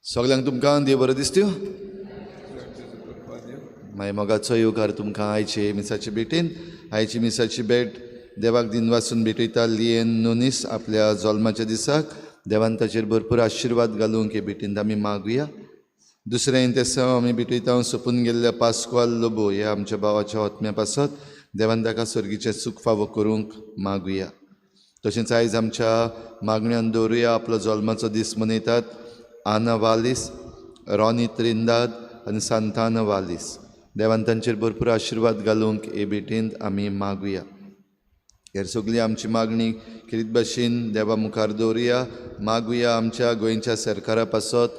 सगल्यांक तुमकां देव बरो दिसत्यो। मागीर मोगाचो येवकार तुमकां आयचे मिसाचे भेटेन। आयची मिसाची भेट देवाक दिनवासून भेटयता लियेन नुनीस आपल्या जल्माच्या दिसाक। देवान ताचेर भरपूर आशिर्वाद घालूंक हे भेटीन आमी मागुया। दुसरें तेसांव आमी भेटयता सोंपून गेल्ल्या पास्क्वाल लोबो ह्या आमच्या भावाच्या आत्म्या पासत देवान ताका सर्गीचें सूख फावो करूंक मागुया। तशेंच आयज आमच्या मागण्यान दवरुया आपलो जल्माचो दीस मनयतात आना वालीस, रॉनी त्रिंदाद आनी सांताना वालीस। देवान तांचेर भरपूर आशिर्वाद घालूंक हे भेटींत आमी मागुया। हेर सगळी आमची मागणी खेरीत भाशेन देवा मुखार दवरुया। मागुया आमच्या गोंयच्या सरकारा पासत,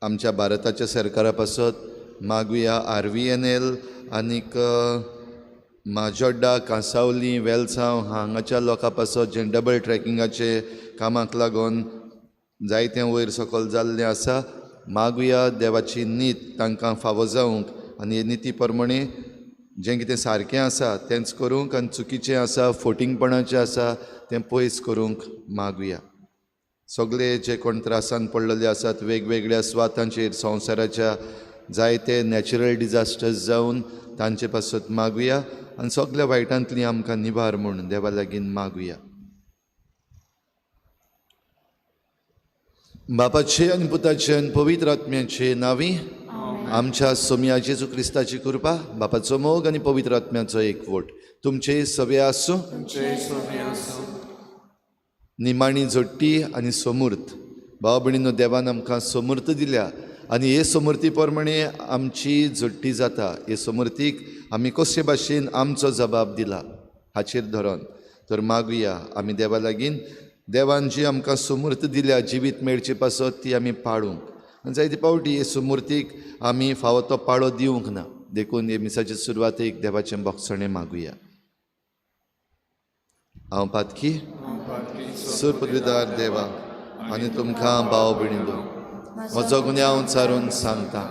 आमच्या भारताच्या सरकारा पासत मागुया। RVNL आनीक माजोड्डा, कांसावली, वेलसांव हांगाच्या लोकां पासत जे डबल ट्रॅकिंगाचे कामाक लागून जायतें वयर सकयल जाल्लें आसा। मागुया देवाची नीत तांकां फावो जावंक आनी हे निती प्रमाणे जें कितें सारकें आसा तेंच करूंक आनी चुकीचें आसा, फोटिंगपणाचें आसा तें पयस करूंक मागुया। सगळे जे कोण त्रासान पडलेले आसात वेगवेगळ्या सुवातांचेर संवसाराच्या जायते नॅचरल डिजास्टर्स जावन तांचे पासत मागुया आनी सगळ्या वायटांतली आमकां निवार म्हूण देवा लागीं मागुया। बापाचे आनी पुताचे आनी पवित्र आत्म्याचे नांवी आमच्या सोम्या जेजू क्रिस्ताची कृपा, बापाचो मोग आनी पवित्र आत्म्याचो एकवट तुमचे सगळे आसूं। निमाणी जोडटी आनी सोमूर्त। भाव भयणींनो, देवान आमकां सोमूर्त दिल्या आनी हे सोमूर्ती प्रमाणे आमची जोडटी जाता। हे सोमूर्तीक आमी कशे भाशेन आमचो जबाब दिला हाचेर धरून तर मागुया आमी देवा लागीं। देवान जी आमकां सोमूर्त दिल्या जिवीत मेळचे पासत ती आमी पाळूंक आनी जायते फावटी हे सोमूर्तीक आमी फावो तो पाळो दिवंक ना। देखून हे मिसाचे सुरवातेक देवाचें बोगसणें मागुया। हांव पातकी सुरपदवीदार देवा आनी तुमकां भाव भयणींनो म्हजो गुन्यांव सारून सांगता,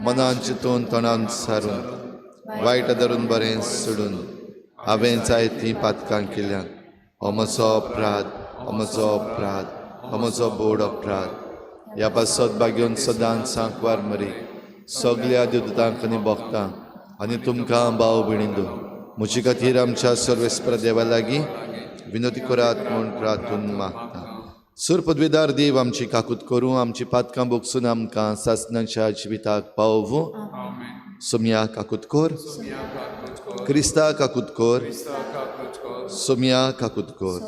मनान चिंतून तोंडान सारून वायट धरून बरें सोडून हांवें जायतीं पातकां केल्यात। हो म्हजो अपराध, हो म्हजो अपराध, हो म्हजो बोड अपराध। ह्या पासत बागेवन सदांच सांकवार मरी सगल्या देवदूतांक आनी भक्तांक आनी तुमकां भाव भयणींनो म्हजे खातीर आमच्या सर्वेस्पर देवा लागीं विनोती करात म्हूण प्रार्थून मागता। सूर पदवीदार देव आमची काकूत करूं, आमची पातकां बोगसून आमकां सासणाच्या जिविताक पावोवूं। सोम्या काकूत कोर, क्रिस्ता काकूत कोर, सोम्या काकूत कोर।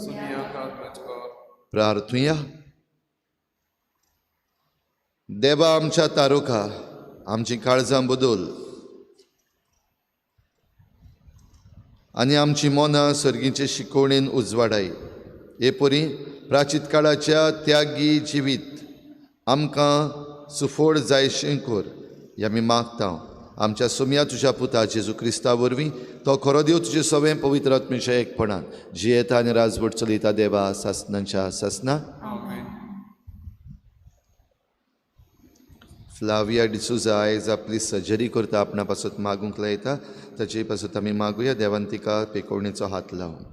प्रार्थुया। देवा आमच्या तारुका आमची काळजां बदल आनी आमची मनां सर्गीचे शिकवणेन उजवाडाय। हे परी प्राचीत काळाच्या त्यागी जिवीत आमकां सुफोड जायशें कर हे आमी मागता। आमच्या सोम्या तुज्या पुता जेजू क्रिस्ता वरवीं तो खरो देव तुजे सवें पवित्र आत्म्याच्या एकपणान जियेता आनी राजवट चलयता देवा सासनाच्या सासना। फ्लाविया डिसुजा आयज आपली सर्जरी करता, आपणा पासत मागूंक लायता, ताचे पासत आमी मागुया देवान तिका पेकोवणेचो हात लावूं।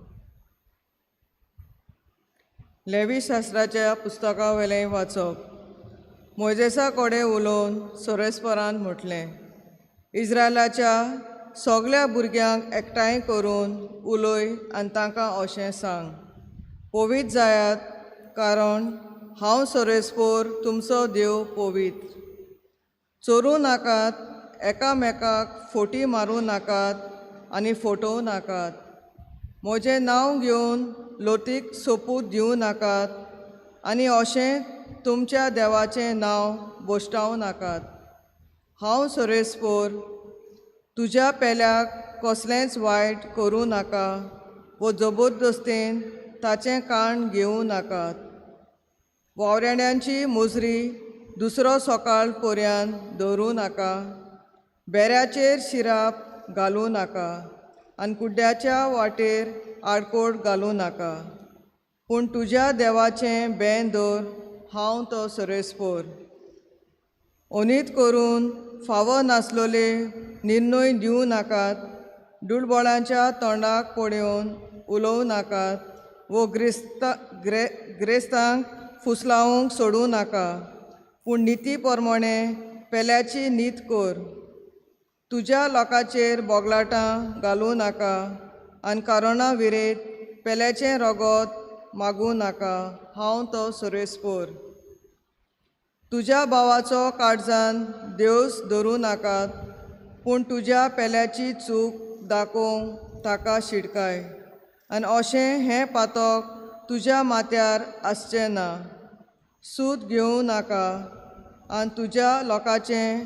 लेवी शास्त्राच्या पुस्तका वयलें वाचप। मोयजेसा कडेन उलोवन सोरेस्परान म्हटलें, इस्रायलाच्या सगल्या भुरग्यांक एकठांय करून उलय आनी तांकां अशें सांग, पवित्र जायात कारण हांव सोरेस्पोर तुमचो देव पवित्र। चोरूं नाकात, एकामेकाक फोटी मारूं नाकात आनी फोटोवं नाकात. म्हजें नांव घेवन लोतीक सोपूत दिवं नाकात आनी अशें तुमच्या देवाचें नांव बोश्टावं नाकात. हांव सोरेस्पोर. तुज्या पेल्याक कसलेंच वायट करूं नाका वो जबरदस्तेन ताचें काण घेवं नाकात. वावराड्यांची मुजरी दुसरो सकाळ पर्यंत दवरूं नाका. बेऱ्याचेर शिराप घालूं नाका आनी कुड्ड्याच्या वाटेर आडकोड घालूं नाका. पूण तुज्या देवाचें बें दवर. हांव तो सोरेस्पोर. ओनीत करून फावो नासलोले निर्णय दिवं नाकात. दुडबोळांच्या तोंडाक पळोवन उलोवं नाकात वो ग्रेस्तांक फुसलावंक सोडूं नाका. पूण निती प्रमाणे पेल्याची नीत कर. तुज्या लोकांचेर बोगलाटां घालूं नाका आनी कारणां विरेत पेल्याचें रगत मागूं नाका. हांव तो सोरेस्पोर. तुज्या भावाचो काळजान देवस धरूं नाकात, पूण तुज्या पेल्याची चूक दाखोवंक ताका शिडकाय आनी अशें हें पातक तुज्या माथ्यार आसचें ना. सूत घेवं नाका आनी तुज्या लोकांचें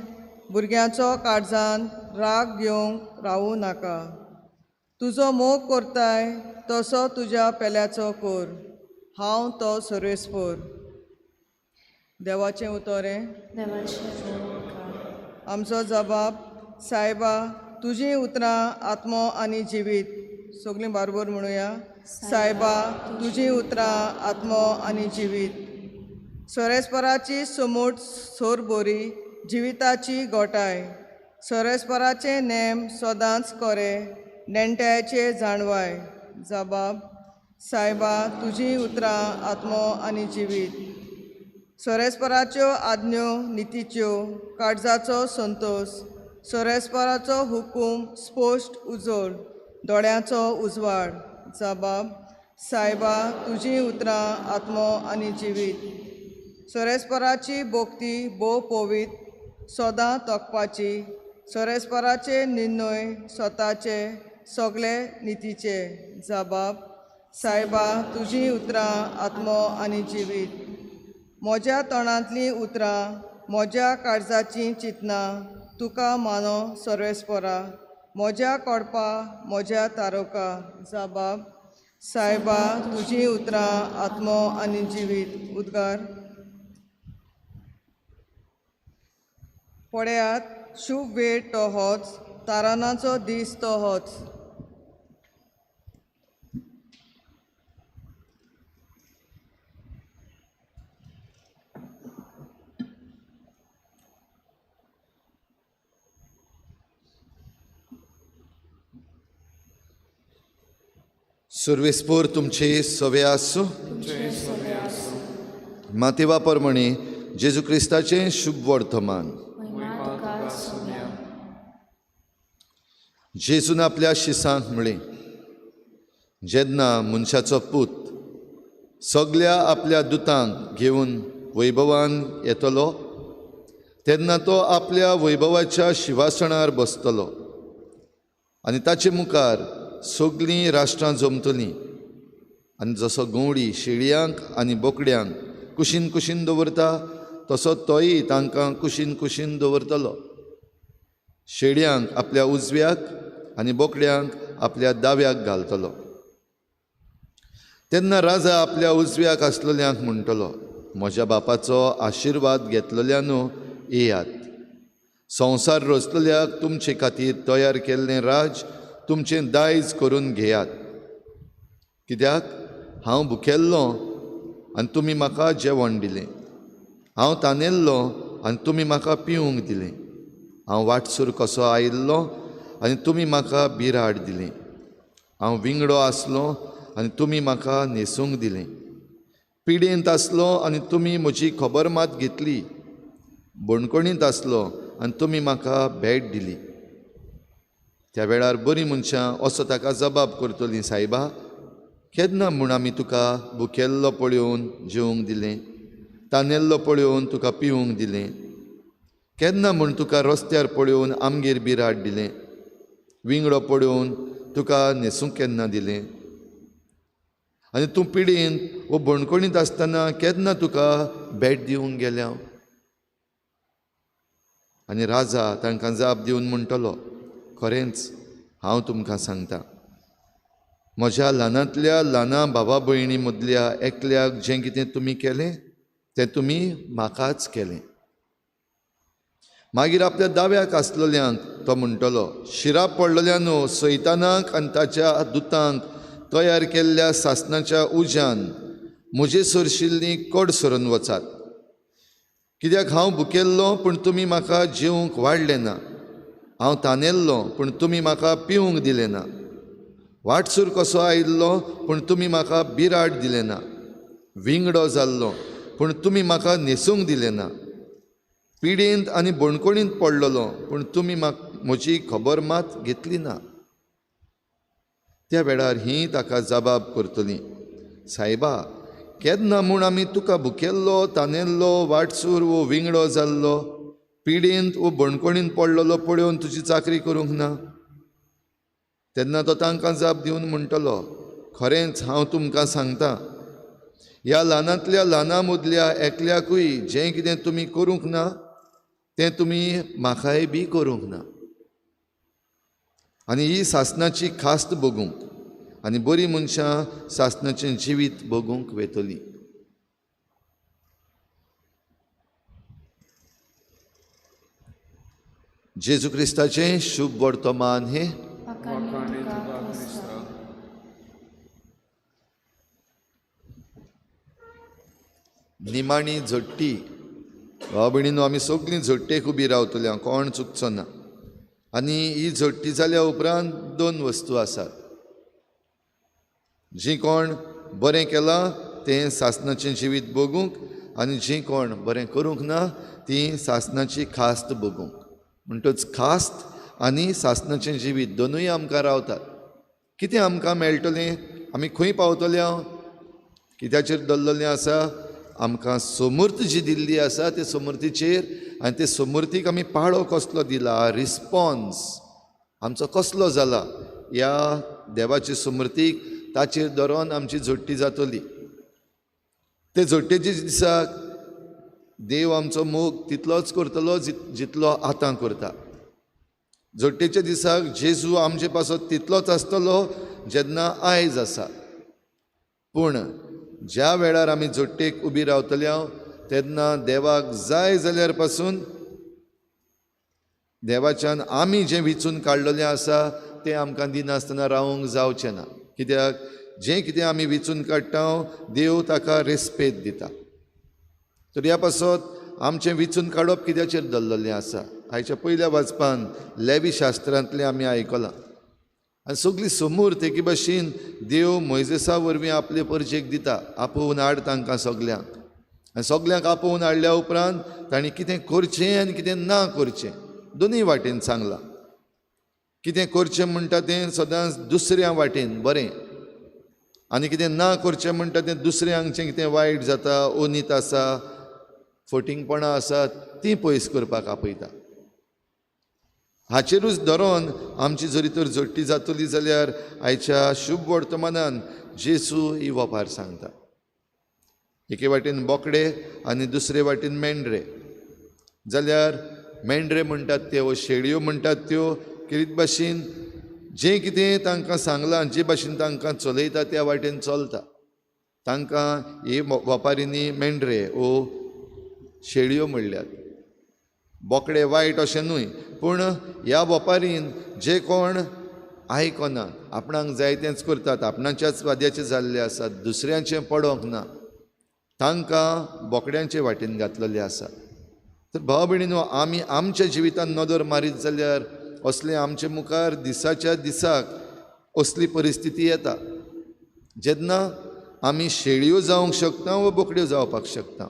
भुरग्यांचो काळजान राग घेवंक रावूं नाका. तुजो मोग करताय तसो तुज्या पेल्याचो कर. हांव तो सोरेस्पोर. देवाचें उतर हें. आमचो जबाब. सायबा, तुजीं उतरां आत्मो आनी जिवीत. सगळीं बारबर म्हणुया. सायबा, तुजीं उतरां आत्मो आनी जिवीत. सोरेस्पराची सोमूट सोर बोरी जिविताची गोठाय. सोरेस्पराचे नेम सदांच कोरे नेणट्याचे जाणवाय. जबाब. सायबा, तुजीं उतरां आत्मो आनी जिवीत. सोरेस्पराच्यो आज्ञो नितीच्यो काळजाचो संतोश. सोरेस्पराचो हुकूम स्पश्ट उजळ दोळ्यांचो उजवाड. जबाब. सायबा, तुजीं उतरां आत्मो आनी जिवीत. सोरेस्पराची भोक्ती भोव पवित्र सदां तोखपाची. सोरेस्पराचे निर्णय स्वताचे सगळे नितीचे. जबाब. सायबा, तुजीं उतरां आत्मो आनी जिवीत. म्हज्या तोंडांतलीं उतरां म्हज्या काळजाचीं चिंतनां तुका मानो सर्वेस्परा. म्हज्या कोडपा म्हज्या तारोका. जबाब. सायबा, तुजीं उतरां आत्मो आनी जिवीत. उद्गार. पळयात, शुभ वेळ तो होच, तारानाचो दीस तो होच. सुर्वेस्पोर तुमचे सवे आसूं. मातेवा परमणे जेजू क्रिस्ताचें शुभ वर्तमान. जेजून आपल्या शिसांक म्हळें, जेन्ना मनशाचो पूत सगल्या आपल्या दुतांक घेवन वैभवान येतलो तेन्ना तो आपल्या वैभवाच्या शिवासणार बसतलो आनी ताचे मुखार सगळीं राष्ट्रां जमतलीं आनी जसो गंवडी शेळयांक आनी बोकड्यांक कुशीन कुशीन दवरता तसो तोय तांकां कुशीन कुशीन दवरतलो. शेळयांक आपल्या उजव्याक आनी बोकड्यांक आपल्या दाव्याक घालतलो. तेन्ना राजा आपल्या उजव्याक आसलेल्यांक म्हणटलो, म्हज्या बापाचो आशिर्वाद घेतलेल्यानो येयात, संवसार रचलेल्याक तुमचे खातीर तयार केल्लें राज तुमचें दायज करून घेयात. कित्याक हांव भुकेल्लो आनी तुमी म्हाका जेवण दिलें, हांव तानेल्लो आनी तुमी म्हाका पिवंक दिलें, हांव वाटसूर कसो आयिल्लो आनी तुमी म्हाका बिराड दिलें, हांव विंगडो आसलो आनी तुमी म्हाका न्हेसूंक दिलें, पिडेंत आसलो आनी तुमी म्हजी खबर मात घेतली, बणकणींत आसलो आनी तुमी म्हाका भेट दिली. त्या वेळार बरीं मनशां असो ताका जबाब करतलीं, सायबा, केन्ना म्हूण आमी तुका भुकेल्लो पळोवन जेवंक दिलें, तानेल्लो पळोवन तुका पिवंक दिलें, केन्ना म्हूण तुका रस्त्यार पळोवन आमगेर बिराड दिलें, विंगडो पळोवन तुका न्हेसूंक केन्ना दिलें? आनी तूं पिडेन वो बणकोणींत आसतना केन्ना तुका भेट दिवंक गेल्या? आनी राजा तांकां जाप दिवन म्हणटलो, खरेंच हांव तुमकां सांगता, म्हज्या ल्हानांतल्या ल्हाना भावा भयणी मदल्या एकल्याक जें कितें तुमी केलें तें तुमी म्हाकाच केलें. मागीर आपल्या दाव्याक आसलेल्यांक तो म्हणटलो, शिराप पडलेल्यानो सैतानाक आनी ताच्या दुतांक तयार केल्ल्या सासणाच्या उज्यान म्हजे सरशिल्ली कड सरून वचात. कित्याक हांव भुकेल्लो पूण तुमी म्हाका जेवंक वाडलें ना, हांव तानेल्लो पूण तुमी म्हाका पिवंक दिलें ना, वाटसूर कसो आयिल्लो पूण तुमी म्हाका बिराड दिलें ना, विंगडो जाल्लो पूण तुमी म्हाका न्हेसूंक दिलें ना, पिडेंत आनी बणकोणींत पडलेलो पूण तुमी म्हजी खबर मात घेतली ना. त्या वेळार ही ताका जबाब करतली, सायबा, केन्ना म्हूण आमी तुका भुकेल्लो, तानेल्लो, वाटसूर वो विंगडो जाल्लो, पिडेंत वो बणकोणींत पडलेलो पळोवन तुजी चाकरी करूंक ना? तेन्ना तो तांकां जाप दिवन म्हणटलो, खरेंच हांव तुमकां सांगता, ह्या ल्हानांतल्या ल्हाना मदल्या एकल्याकूय जें कितें तुमी करूंक ना तें तुमी म्हाकाय बी करूंक ना. आनी ही सासणाची खास्त भोगूंक आनी बरीं मनशां सासणाचें जिवीत भोगूंक वेतली. जेजू क्रिस्ताचें शुभ वर्तमान हें. निमाणी झडटी. भाव भयणीनो, आमी सगळीं झडटेक उबी रावतली, कोण चुकचो ना. आनी ही झडटी जाल्या उपरांत दोन वस्तू आसात, जी कोण बरें केलां तें सासणाचें जिवीत भोगूंक आनी जी कोण बरें करूंक ना ती सासणाची खास्त भोगूंक. म्हणटच खास्त आनी सासणाचें जिवीत दोनूय आमकां रावतात. कितें आमकां मेळटलें, आमी खंय पावतले, कित्याचेर दवरलेलें आसा? आमकां समूर्त जी दिल्ली आसा ते समूर्तीचेर, आनी ते समूर्तीक आमी पाळो कसलो दिला, रिस्पोन्स आमचो कसलो जाला ह्या देवाचे समूर्तीक, ताचेर धरून आमची झडटी जातली. ते झडटेच्या दिसाक देव आमचो मोग तितलोच करतलो जितलो आतां करता. झडटेच्या दिसाक जेजू आमचे पासत तितलोच आसतलो जेन्ना आयज आसा. पूण ज्या वेळार आमी झडटेक उबी रावतले तेन्ना देवाक जाय जाल्यार पासून देवाच्यान आमी जें विचून काडलेलें आसा तें आमकां दिनासतना रावंक जावचें ना. कित्याक जें कितें आमी विचून काडटा देव ताका रेस्पेद दिता. तर ह्या पासत आमचें विचून काडप कित्याचेर दवरलेलें आसा? आयच्या पयल्या वाचपान लेवी शास्त्रांतलें आमी आयकलां. आनी सगळी समूर्त एके भाशेन देव मोयजेसा वरवीं आपले परजेक दिता, आपोवन हाड तांकां सगल्यांक. आनी सगल्यांक आपोवन हाडल्या उपरांत तांणी कितें करचें आनी कितें ना करचें दोनूय वाटेन सांगलां. कितें करचें म्हणटा तें सदांच दुसऱ्या वाटेन बरें, आनी कितें ना करचें म्हणटा तें दुसऱ्यांचें कितें वायट जाता, ओनीत आसा, फटींगपणां आसात तीं पयस करपाक आपयता. हाचेरूच धरून आमची जरी तर झडटी जातली जाल्यार आयच्या शुभ वर्तमानान जेजू ही वपार सांगता. एके वाटेन बोकडे आनी दुसरे वाटेन मेंढरे. जाल्यार मेंढरे म्हणटात त्यो, शेळयो म्हणटात त्यो, कितें भाशेन जें कितें तांकां सांगलां, जे भाशेन तांकां चलयता त्या वाटेन चलता. तांकां हे वपारींनी मेंढरे ओ शेळयो म्हणल्यात. बोकडे वायट अशें न्हय, पूण ह्या वपारीन जे कोण आयकनात, आपणाक जाय तेंच करतात, आपणाच्याच वाद्याचे जाल्ले आसात, दुसऱ्यांचें पडोंक ना, तांकां बोकड्यांचे वाटेन घातलेले आसा. तर भाव भयणीनो, आमी आमच्या जिवितान नदर मारीत जाल्यार असलें आमचे मुखार दिसाच्या दिसाक असली परिस्थिती येता जेन्ना आमी शेळयो जावंक शकता वा बोकड्यो जावपाक शकता.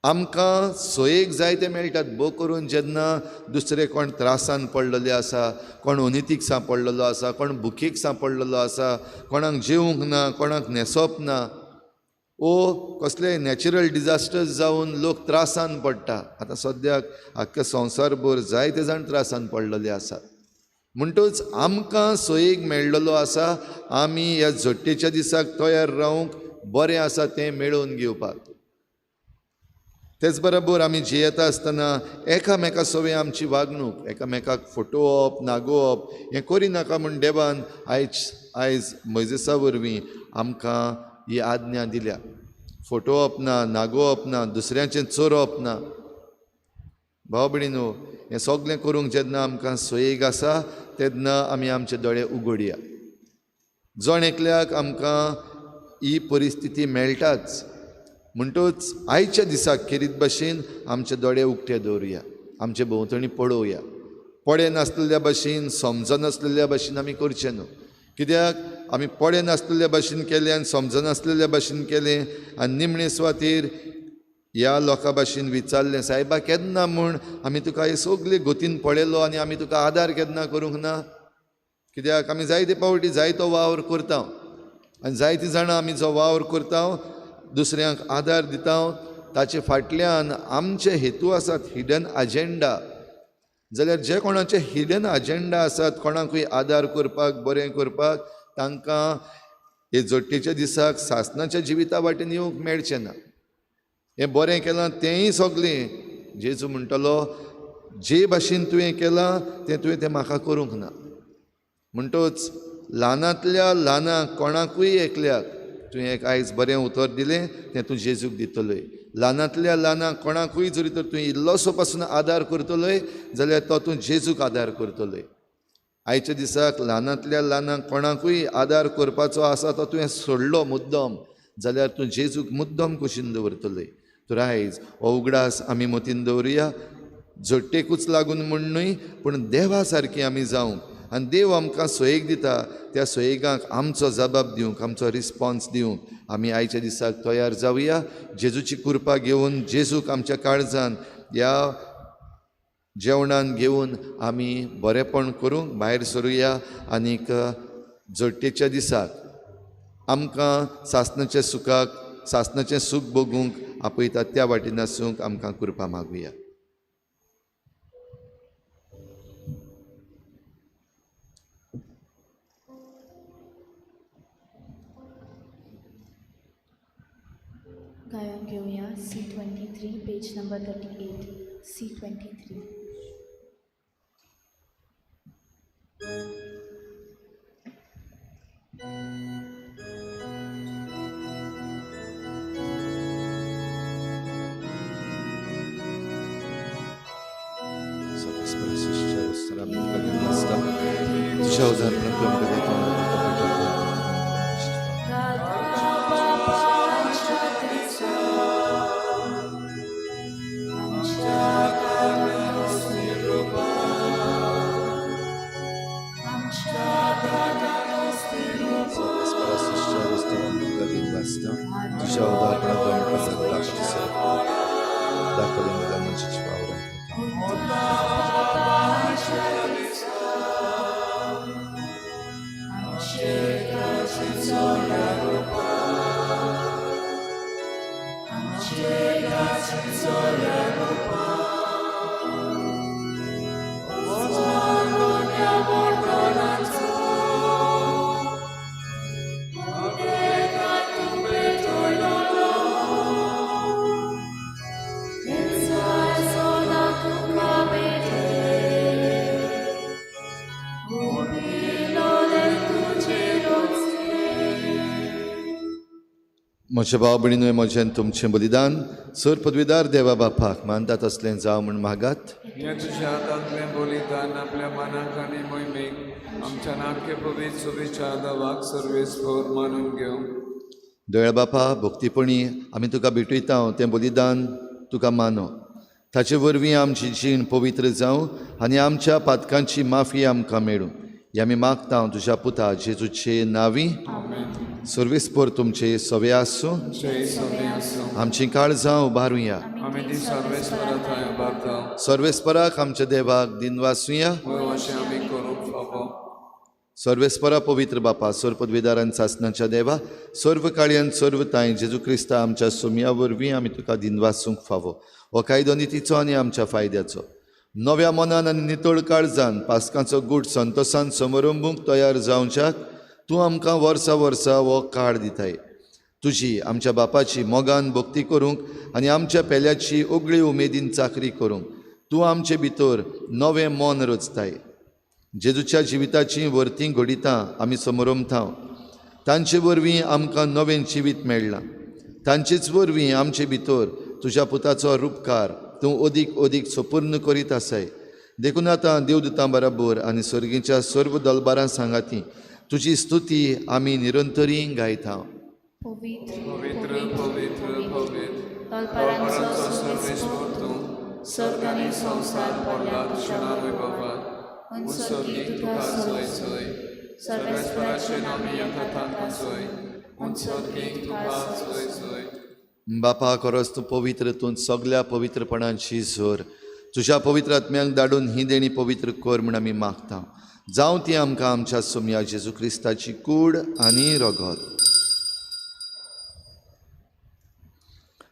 आमकां सोयेक जाय ते मेळटात, भोव करून जेन्ना दुसरे कोण त्रासान पडलेले आसा, कोण अनितीक सांपडलेलो आसा, कोण भुकेक सांपडलेलो आसा, कोणाक जेवंक ना, कोणाक न्हेसप ना, ओ कसले नॅचरल डिजास्टर्स जावन लोक त्रासान पडटा. आतां सद्याक आख्ख्या संवसारभर जायते जाण त्रासान पडलेले आसात. म्हणटच आमकां सोयीक मेळ्ळलो आसा, आमी ह्या झोट्टेच्या दिसाक तयार रावंक बरें आसा तें मेळोवन घेवपाक. तेच बरोबर आमी जियेता आसतना एकामेका सवें आमची वागणूक, एकामेकाक फटोवप नागोवप हें करिनाका म्हूण देवान आयज मोयजेसा वरवीं आमकां ही आज्ञा दिल्या. फटोवप ना, नागोवप ना, दुसऱ्यांचें चोरप ना. भाव भयणीनो, हें सगळें करूंक जेन्ना आमकां सोयीक आसा तेन्ना आमी आमचे दोळे उगडया. जण एकल्याक आमकां ही परिस्थिती मेळटाच, म्हणटच आयच्या दिसाक खेरीत भाशेन आमचे दोळे उक्ते दवरुया, आमचे भोंवतणी पळोवया. पडे नासलेल्या भाशेन, समजनासलेल्या भाशेन आमी करचें न्हू. कित्याक आमी पडे नासलेल्या भाशेन केलें आनी समजनासलेल्या भाशेन केलें आनी निमणे सुवातेर ह्या लोकां भाशेन विचारलें, सायबा केन्ना म्हूण आमी तुका हे सगळे गोतीन पळयलो आनी आमी तुका आदार केन्ना करूंक ना? कित्याक आमी जायते पावटी जायतो वावर करता आनी जायतीं जाणां आमी जो वावर करता दुसऱ्यांक आदार दिता ताचे फाटल्यान आमचे हेतू आसात, हिडन अजेंडा. जाल्यार जे कोणाचे हिडन अजेंडा आसात कोणाकूय आदार करपाक, बरें करपाक, तांकां हे जोडटेच्या दिसाक सासणाच्या जिविता वाटेन येवंक मेळचें ना. हें बरें केलां तेंय सगळें जेजू म्हणटलो, जे भाशेन तुवें केलां तें तुवें तें म्हाका करूंक ना. म्हणटच ल्हानांतल्या ल्हानाक कोणाकूय एकल्याक तुवें एक आयज बरें उतर दिलें तें तूं जेजूक दितलोय. ल्हानांतल्या ल्हानाक कोणाकूय जरी तर तुवें इल्लोसो पासून आदार करतलोय जाल्यार तो तूं जेजूक आदार करतलोय. आयच्या दिसाक ल्हानांतल्या ल्हानाक कोणाकूय आदार करपाचो आसा तो तुवें सोडलो मुद्दम जाल्यार तूं जेजूक मुद्दम कुशीन दवरतलोय. तर आयज हो उगडास आमी मतीन दवरुया, झोट्टेकूच लागून म्हूण न्हय पूण देवा सारकी आमी जावंक आनी देव आमकां सोयेक दिता त्या सोयेगाक आमचो जबाब दिवंक, आमचो रिस्पोन्स दिवंक आमी आयच्या दिसाक तयार जावया. जेजूची कृपा घेवन जेजूक आमच्या काळजान ह्या जेवणान घेवन आमी बरेंपण करूंक भायर सरुया आनीक जोडटेच्या दिसाक आमकां सासणाच्या सुखाक, सासणाचें सूख भोगूंक आपयता त्या वाटेन आसूंक आमकां कृपा मागुया. गायन घेवया C23 page number 38 C23. म्हज्या भाव भयणीनूय म्हजें तुमचें बलिदान सर पदवीदार देवा बापाक मानता तसलें जावं म्हूण मागात. हें तुज्या हातांतलें बलिदान आपल्या मनाक आनी मोहिमेक आमच्या नाटके पवित्र शुभेच्छा दवाक सर्वेस्पर मानून घेवं. दयाळ बापा, भक्तीपणी आमी तुका भेटयता तें बलिदान तुका मानो, ताचे वरवीं आमची जीण पवित्र जावं आनी आमच्या पातकांची माफी आमकां मेळूं. हे आमी मागता तुज्या पुता जेजूचे नांवी. सर्वेस्पर तुमचे सवे आसूं. आमची काळजां उबारुया. सर्वेस्पराक आमच्या देवाक दिनवासुया. सर्वेस्परा पवित्र बापा, सर्व पदवीदारान सासनाच्या देवा, सर्व काळयान सर्व तांय जेजू क्रिस्ता आमच्या सोमया वरवीं आमी तुका दिनवासूंक फावो. हो कायदो नितीचो आनी आमच्या फायद्याचो. नव्या मनान आनी नितळ काळजान पास्कांचो गूट संतोसान समरंभूंक तयार जावच्याक तूं आमकां वर्सा वर्सा हो काळ दिताय. तुजी आमच्या बापाची मोगान भक्ती करूंक आनी आमच्या पेल्याची उगळी उमेदीन चाकरी करूंक तूं आमचे भितर नवें मन रचताय. जेजूच्या जिविताचीं वर्तीं घडितां आमी समरमता. तांचे वरवीं आमकां नवें जिवीत मेळ्ळां. तांचेच वरवीं आमचे भितर तुज्या पुताचो रुपकार तूं अदीक अदीक सपूर्ण करीत आसाय. देखून आतां देवदूतां बराबर आनी सर्गीच्या सर्व दलबारां सांगाती तुजी स्तुती आमी निरंतरी गायता. पवित्र पवित्र पवित्र पवित्र तलपारांचो सर्वेस्पर तूं, सर्ग आनी संवसार भरला भरल्या तुज्या तुज्या वैभवान. वैभवान. उत्सर्गीक तुका सोय सोय, सर्वेस्पराचे नामी येता तांकां सोय, उत्सर्गीक तुका सोय सोय. बापा, खरोच तूं पवित्र, तूं सगल्या पवित्रपणाची जोर. तुज्या पवित्र आत्म्यांक धाडून ही देणी पवित्र कर म्हूण आमी मागता. जावं ती आमकां आमच्या सोमया जेजू क्रिस्ताची कूड आनी रगत.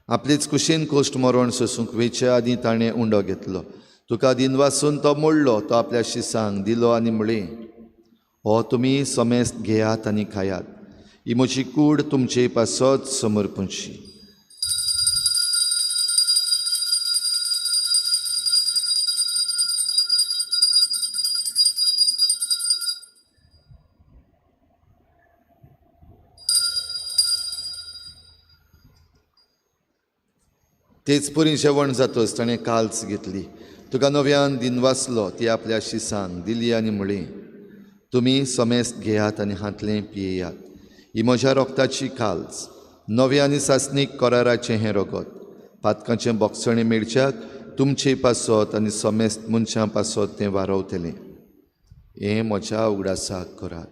आपलेच कुशीन कोश्ट मरण सोसूंक वेचे आदीं ताणें उंडो घेतलो. तुका दिनवासून तो मोडलो, तो आपल्या शिसांक दिलो आनी म्हळें, हो तुमी समेस्त घेयात आनी खायात. ही म्हजी कूड तुमचे पासत समर्पणची. तेच परी जेवण जातच ताणें काल्स घेतली. तुका नव्यान दिनवासलो, ती आपल्या शिसांक दिली आनी म्हळें, तुमी समेस्त घेयात आनी हांतलें पियेयात. ही म्हज्या रोगताची काल्स, नव्या आनी सासणीक कराराचें हें रगत. पातकांचें बोगसणें मेळच्याक तुमचे पासत आनी समेस्त मनशां पासत तें वारवतलें. हें म्हज्या उगडासाक करात.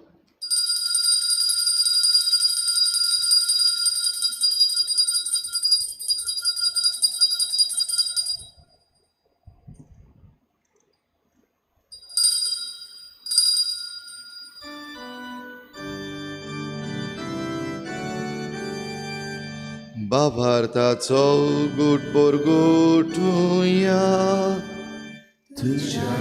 बाभारताचो गुट बोरगोटुया तुज्या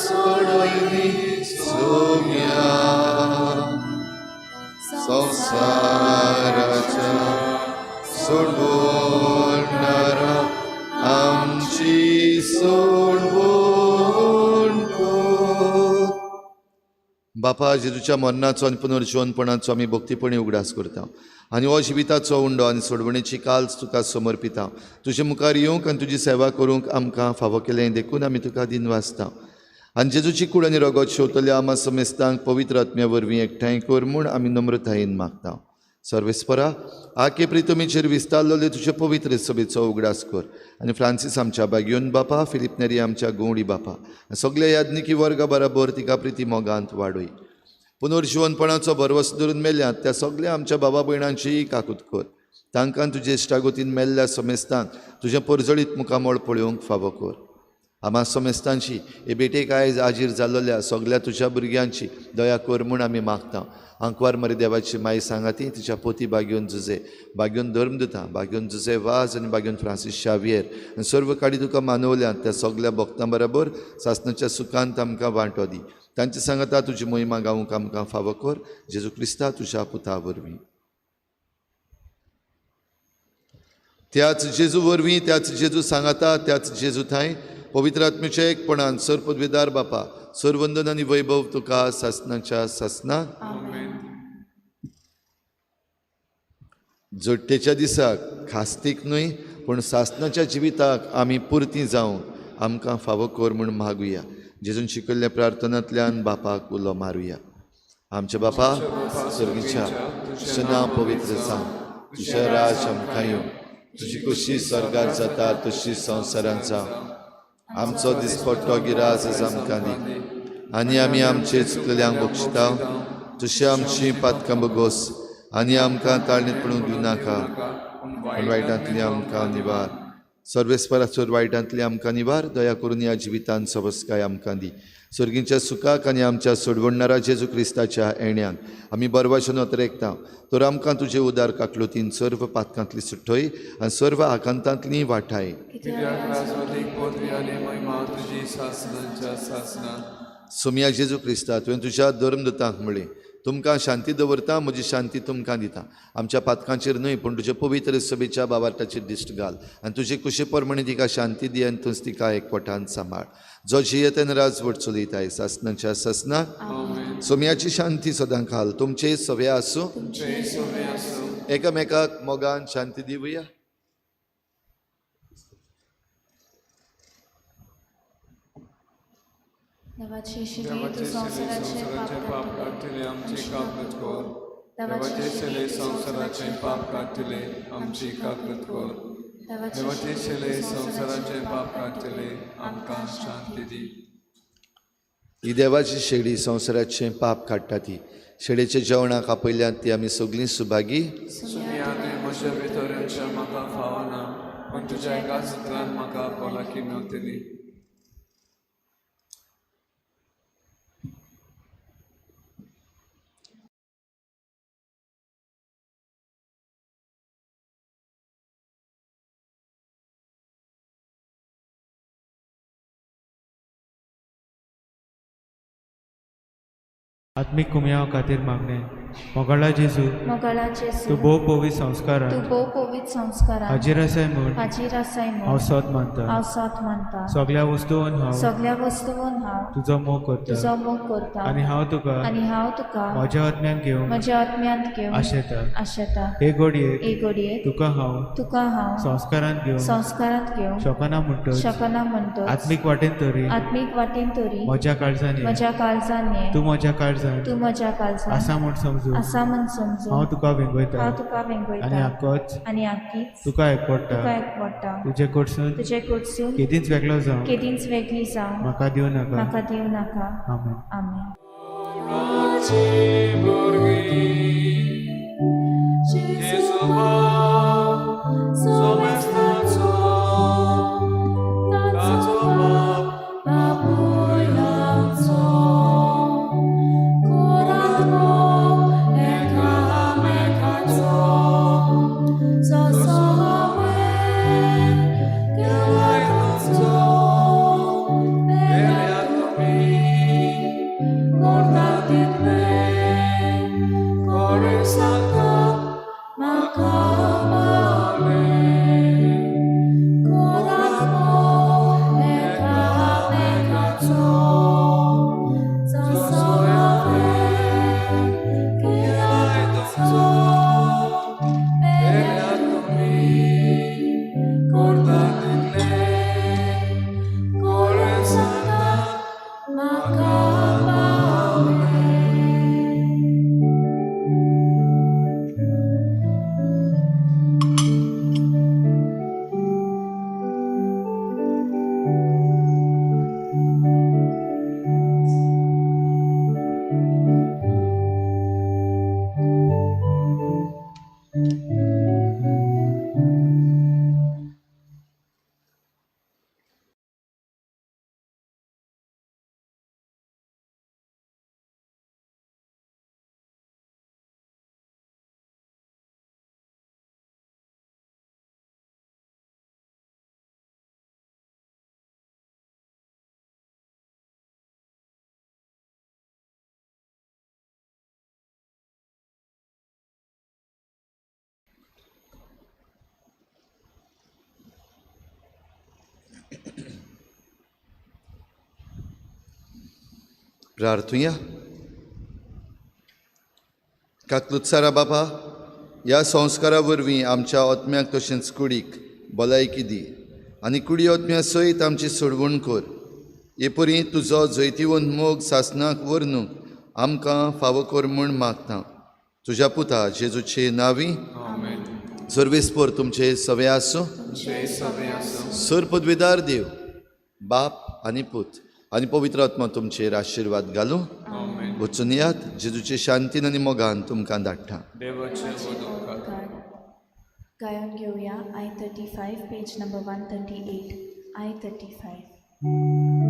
सोडयली सोम्या संवसाराच्या सोडवणारा आमची सोडवण कर. बापा, जेजूच्या मरणाचो आनी पुनर्जिवनपणाचो आमी भक्तीपणी उगडास करता आनी हो जिविताचो उंडो आनी सोडवणेची काल्स तुका समर्पिता. तुजे मुखार येवंक आनी तुजी सेवा करूंक आमकां फावो केलें देखून आमी तुका दिनवासता. आनी जेजूची कूड आनी रगत शेवतल्या आमा समेस्तांक पवित्र आत्म्या वरवीं एकठांय कर म्हूण आमी नम्रतायेन मागता. सर्वेस्परा, आके प्रितमीचेर विस्तारलेले तुजे पवित्र सभेचो उगडास कर आनी फ्रांसीस आमच्या बागयोन बापा, फिलीप नेरी आमच्या गवडी बापा, सगल्या याज्ञिकी वर्गा बराबर तिका प्रिती मोगांत वाडय. पुनर्जिवनपणाचो भरवस धरून मेल्यात त्या सगल्या आमच्या बाबा भयणांचीय काकूत कर. तांकां तुजे इश्टागोतीन मेल्ल्या समेस्तांक तुजें परजळीत मुखामळ पळोवंक फावो कर. आमा समेस्तांची हे भेटेक आयज आजीर जाल्लोल्या सगल्या तुज्या भुरग्यांची दया कर म्हूण आमी मागता. आंकवार मरे देवाची माई सांगाती तिच्या पोती बागयोन जुजे, बागयोन धर्मदुता, बागयोन जुजे वाज आनी बागयोन फ्रांसीस शावियर आनी सर्व काडी तुका मानवल्यात त्या सगल्या भक्तां बराबर सासणाच्या सुखांत आमकां वांटो दी. तांचे सांगाता तुजी मोहिमा गावंक आमकां फावो कर. जेजू क्रिस्ता तुज्या पुता वरवीं. त्याच जेजू वरवीं, त्याच जेजू सांगाता, त्याच जेजू थांय पवित्र आत्मेच्या एकपणान सर्वपदवीदार बापा, सर्वंदन आनी वैभव तुका सासणाच्या सासणाक. जोडटेच्या दिसाक खास्तीक न्हय पूण सासणाच्या जिविताक आमी पुरती जावंक आमकां फावो कर म्हूण मागुया. जेजून शिकयल्ल्या प्रार्थनांतल्यान बापाक उलो मारुया. आमच्या बापा सर्गीच्या, तुजें नांव पवित्र जावं, तुजें राज आमकां येवं, तुजी खुशी स्वर्गात जाता तशी संवसारांत जावं. आमचो दिसपट्टो गिरास आज आमकां दी आनी आमी आमचे चुकलेल्यांक बक्षिता तशी आमची पातकां बगोस आनी आमकां ताळणीत पडूंक दिवं नाका, पूण वायटांतली आमकां निवार. सर्वेस्परा चड वायटांतली आमकां निवार, दया करून ह्या जिवितान सवस्काय आमकां दी. सर्गींच्या सुखाक आनी आमच्या सोडवणणारा जेजू क्रिस्ताच्या येण्याक आमी बरवाशेन अतरेकता. तर आमकां तुजे उदार काकलुतीन सर्व पातकांतली सुटय आनी सर्व आकांतांतली वाठाय. सोमया जेजू क्रिस्ता, तुवें तुज्या धर्मदूतांक म्हळें, तुमकां शांती दवरता, म्हजी शांती तुमकां दिता. आमच्या पातकांचेर न्हय पूण तुजे पवित्र सभेच्या बाबार्टाचेर दिश्ट घाल आनी तुजे कुशे प्रमाणे तिका शांती दी आनी तूंच तिका एकवटान सांबाळ. जो जियेतन राजवट चलयताय सासनाच्या सासनाक. सोमयाची शांती सदां खाल तुमचे सवे आसूं. एकामेकाक मोगान शांती दिवया. देवाचे शिले तूं संवसाराचें पाप काडटले आमची काकूत कर. देवाचे शिले संवसाराचें पाप काडटले आमची काकूत कर. देवाचे शिले संवसाराचें पाप काडटले आमकां शांती दी. ही देवाची शेळी संवसाराचें पाप काडटा ती शेळेच्या जेवणाक आपयल्यात ती आमी सगळीं सुभागी. सुमिया, तुवें म्हज्या भितर येवचें म्हाका फावना, पूण तुज्या एका सुत्रान म्हाका भलायकी मेवतली. आत्मीक कुमयाव खातीर मागणें. मोगाळा जेजू, मोगाळा जेजू, तूं भोव पवित्र संस्कारान तूं भोव पवित्र संस्कारान हाजीर आसाय म्हूण हाजीर आसाय हांव म्हूण सोद मानता. हांव सोद मानता. सगळ्या वस्तून हांव सगळ्या वस्तून हांव तुजो मोग करता तुजो मोग करता आनी हांव तुका आनी हांव तुका म्हज्या आत्म्यान घेवंक म्हज्या आत्म्यांत घेवन आशेता. आशेता. हे घडयेक हे घडयेक तुका हांव तुका हांव संस्कारान घेवंक संस्कारांत घेवंक शकना म्हणटच शकना म्हणटच आत्मीक वाटेन तरी आत्मीक वाटेन तरी म्हज्या काळजान ये. म्हज्या काळजान ये. तूं म्हज्या काळजान तूं म्हज्या काळजान आसा म्हूण समजून आसा म्हूण समजून हांव तुका वेंगयता हांव तुका आनी वेंगयता आकोच आनी आकीच तुका तुका एकवटा. एकवटा. तुजे कडसून तुजे कडसून केदींच वेगळो जावं केदींच वेगळी जावं म्हाका दिवं नाका. म्हाका दिवं नाका. आमेन. आमेन. प्रार्थुया. काकलुत्सारा बापा, ह्या संस्कारा वरवीं आमच्या आत्म्याक तशेंच कुडीक भलायकी दी आनी कुडी आत्म्या सयत आमची सोडवण कर. हे परी तुजो जैतिवंत मोग सासनाक व्हरनूक आमकां फावो कर म्हूण मागता. तुज्या पुता जेजूचे नांवी. सर्वेस्पर तुमचे सवे आसूं. सर पदवेदार देव बाप आनी पूत आनी पवित्र आत्मा तुमचेर आशिर्वाद घालूं. वचून यात, जेजूचे शांतीन आनी मोगान तुमकां धाडटा. गायन घेवया I 35, page number 138. I 35.